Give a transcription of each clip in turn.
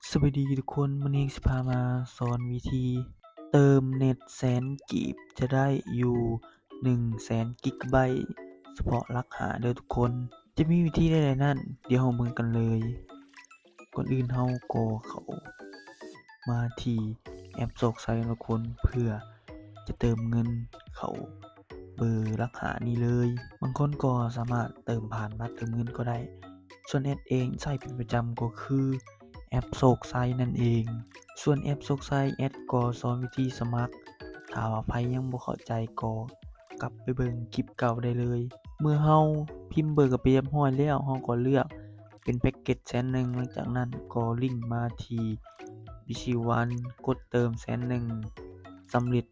ສະບາຍດີທຸກຄົນ, ມື້ນີ້ຊິພາມາສອນວິທີເຕີມເນັດແສນກີບ ຈະໄດ້ຢູ່ໜຶ່ງແສນກິກະໄບ ສະເພາະຫຼັກຫ້າເດີທຸກຄົນ. ຈະມີວິທີໃດນັ້ນ, ດຽວເຮົາເບິ່ງກັນເລີຍ. ກ່ອນອື່ນເຮົາກໍເຂົ້າມາທີ່ແອັບໂຊກໄຊເນາະທຸກຄົນ ເພື່ອຈະເຕີມເງິນເຂົ້າເບີຫຼັກຫ້ານີ້ເລີຍ. ບາງຄົນກໍສາມາດເຕີມຜ່ານບັດເຕີມເງິນກໍໄດ້. ສ່ວນແອັດເອງໃຊ້ເປັນປະຈຳກໍຄືແອັບໂຊກໄຊນັ້ນເອງ. ສ່ວນແອັບໂຊກໄຊແອັດກໍສອນວິທີສະໝັກ. ຖ້າວ່າໃຜຍັງບໍ່ເຂົ້າໃຈກໍກັບໄປເບິ່ງຄລິບເກົ່າໄດ້ເລີຍ. ເມື່ອເຮົາພິມເບີກັນໄປຮຽບຮ້ອຍແລ້ວ, ເຮົາກໍເລືອກເປັນແພັກເກັດແສນໜຶ່ງ. ຫຼັງຈາກນັ້ນກໍລິ້ງມາທີ່ ບີຊີວັນ ກົດເຕີມແສນໜຶ່ງສຳເລັດ.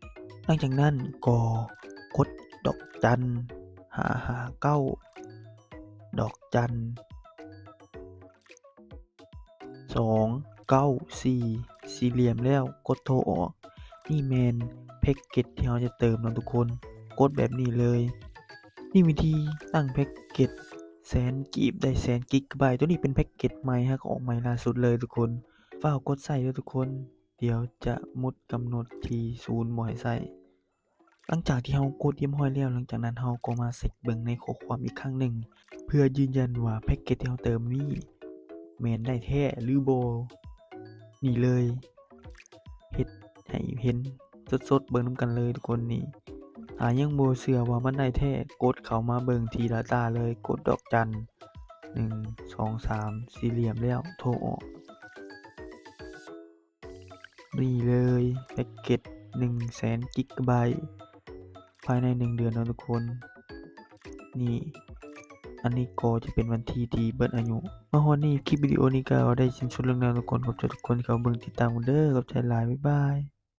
ຫຼັງຈາກນັ້ນກໍກົດດອກຈັນຫ້າຫ້າເກົ້າ ດອກຈັນ ສອງເກົ້າສີ່ ສີ່ຫຼ່ຽມແລ້ວກົດໂທອອກ. ນີ້ແມ່ນແພັກເກັດທີ່ເຮົາຈະເຕີມເນາະທຸກຄົນ, ກົດແບບນີ້ເລີຍ. ນີ້ວິທີຕັ້ງແພັກເກັດແສນກີບໄດ້ແສນກິກະໄບ. ໂຕນີ້ເປັນແພັກເກັດໃໝ່ ຫາກອອກໃໝ່ລ່າສຸດເລີຍທຸກຄົນ. ຟ້າວກົດໃຊ້ເດີທຸກຄົນ, ດຽວຈະໝົດກຳນົດທີສູນບໍ່ໃຫ້ໃຊ້. ຫຼັງຈາກທີ່ເຮົາກົດຮຽບຮ້ອຍແລ້ວ, ຫຼັງຈາກນັ້ນເຮົາກໍມາເຊັກເບິ່ງໃນຂໍ້ຄວາມອີກຄັ້ງໜຶ່ງ ເພື່ອຢືນຢັນວ່າແພັກເກັດທີ່ເຮົາເຕີມນີ້ແມ່ນໄດ້ແທ້ຫຼືບໍ່. ນີ້ເລີຍ, ເຮັດໃຫ້ເຫັນສົດໆເບິ່ງນຳກັນເລີຍທຸກຄົນ. ນີ້ ຖ້າຍັງບໍ່ເຊື່ອວ່າມັນໄດ້ແທ້, ກົດເຂົ້າມາເບິ່ງທີ່ດາຕ້າເລີຍ, ກົດດອກຈັນ ໜຶ່ງສອງສາມ ສີ່ຫຼ່ຽມແລ້ວໂທອອກ. ນີ້ເລີຍ ແພັກເກັດໜຶ່ງແສນກິກະໄບ ພາຍໃນໜຶ່ງເດືອນເນາະທຸກຄົນ. ນີ້ ອັນນີ້ກໍຈະເປັນວັນທີທີ່ເບິດອາຍຸ. ມາຮອດນີ້ ຄລິບວິດີໂອນີ້ກໍໄດ້ສິ້ນສຸດລົງແລ້ວທຸກຄົນ. ຂອບໃຈທຸກຄົນທີ່ເຂົ້າເບິ່ງຕິດຕາມກັນເດີ. ຂອບໃຈຫຼາຍ. ບາຍບາຍ.